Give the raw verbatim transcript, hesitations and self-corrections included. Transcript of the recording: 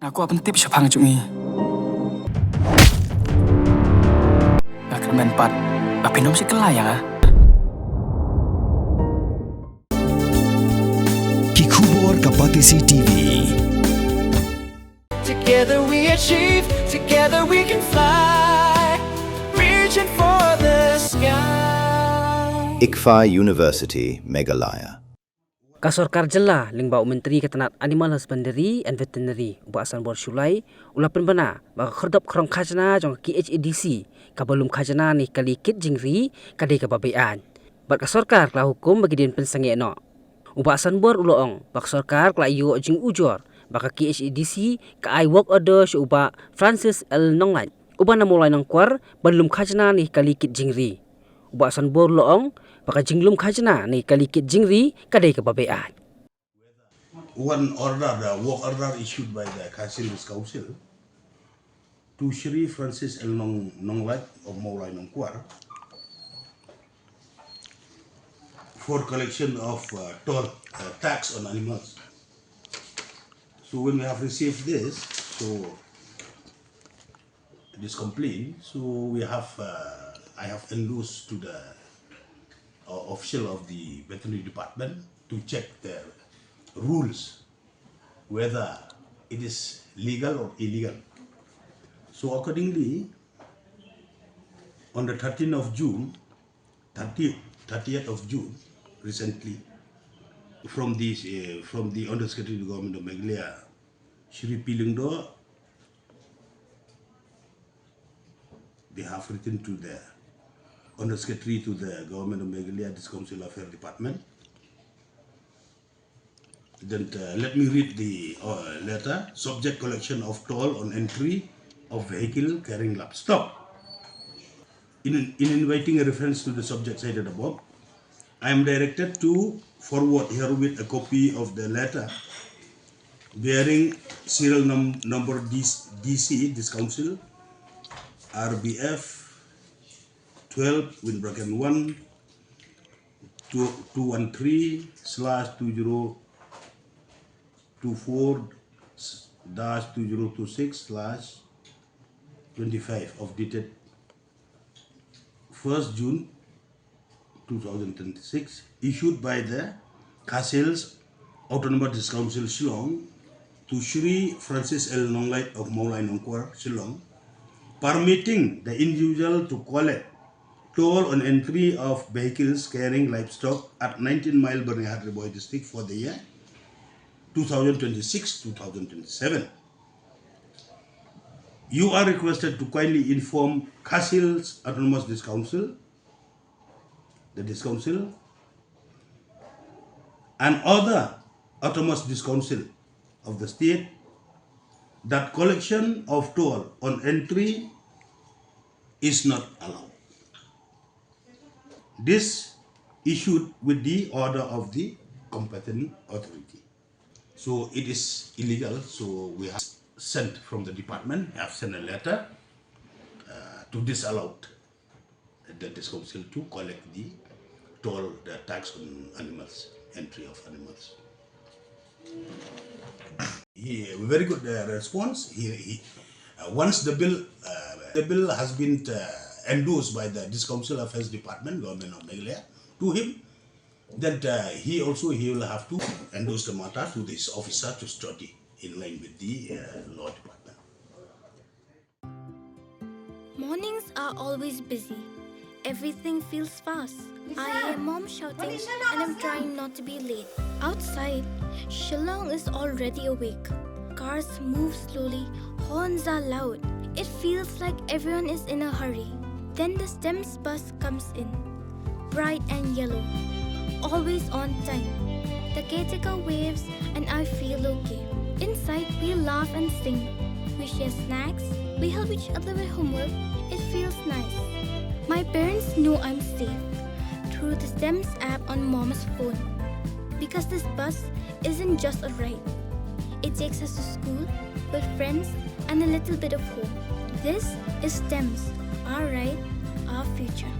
Nga kwah pyntip shaphang jong i. Nga kyrmen pat ba phin ym shim kylla ïa nga. Ki khubor ka Batesi T V. Together we achieve, together we can fly, reaching for the sky. ICFAI University, Meghalaya. Ka sorkar jylla lyngba u Myntri ka tnat Animal Husbandry and Veterinary, u Bah Sanbor Shullai, u la pynbna ba ka khyrdop khrong khajna jong ka K H A D C kaba lum khajna ne kali kit jingri ka dei kaba beaiñ. Bad ka sorkar ka la hukum ba ki dei ban pynsangeh noh. U Bah Sanbor u la ong ba ka sorkar ka la ïoh jingujor ba ka K H A D C ka ai work order sha u Bah Francis L Nonglait, uba na Mawlai Nongkwar, ban lum khajna ne kali kit jingri. U Bah Sanbor u la ong ba ka jinglum khajna ne kali kit jingri ka dei kaba beaiñ. One order, the work order issued by the Khasi Hills Council to Shri Francis L Nong, Nonglait of Mawlai Nongkwar for collection of, uh, toll, uh, tax on animals. So when we have received this, so this complaint, so we have, uh, I have endorsed to the, uh, official of the veterinary department to check the rules, whether it is legal or illegal. So accordingly, on the thirteenth of June, thirtieth, thirtieth of June, recently, from the, uh, from the Undersecretary to the Government of Meghalaya, Shri P Lyngdoh, they have written to the Undersecretary to the Government of Meghalaya, District Council Affairs Department. Then, uh, let me read the, uh, letter. Subject: collection of toll on entry of vehicle carrying livestock. In, in inviting a reference to the subject cited above, I am directed to forward herewith a copy of the letter bearing serial num-, number D C, D C, this council, R B F twelve, within bracket one, two, two one three slash two zero two four dash two zero two six slash twenty-five, of dated first June two thousand twenty-six, issued by the Khasi Hills Autonomous District Council, Shillong, to Shri Francis L Nonglait of Mawlai Nongkwar, Shillong, permitting the individual to collect toll on entry of vehicles carrying livestock at nineteen Mile, Byrnihat, Ri Bhoi District for the year two thousand twenty-six two thousand twenty-seven. You are requested to kindly inform Khasi Hills Autonomous District Council, the District Council, and other Autonomous District Council of the state that collection of toll on entry is not allowed. This issued with the order of the competent authority. So it is illegal. So we have sent from the department, have sent a letter, uh, to disallow the District Council to collect the toll, the tax on animals, entry of animals. He, very good, uh, response. He, he, uh, once the bill, uh, the bill has been, uh, endorsed by the District Council Affairs Department, Government of Meghalaya, to him, then, uh, he also, he will have to endorse the matter to this officer to study in line with the, uh, law department. Mornings are always busy. Everything feels fast. I hear mom shouting and I'm trying not to be late. Outside, Shillong is already awake. Cars move slowly, horns are loud. It feels like everyone is in a hurry. Then the STEMS bus comes in, bright and yellow, always on time. The caretaker waves and I feel okay. Inside, we laugh and sing. We share snacks. We help each other with homework. It feels nice. My parents know I'm safe through the STEMS app on mom's phone because this bus isn't just a ride. It takes us to school, with friends, and a little bit of home. This is STEMS, our ride, our future.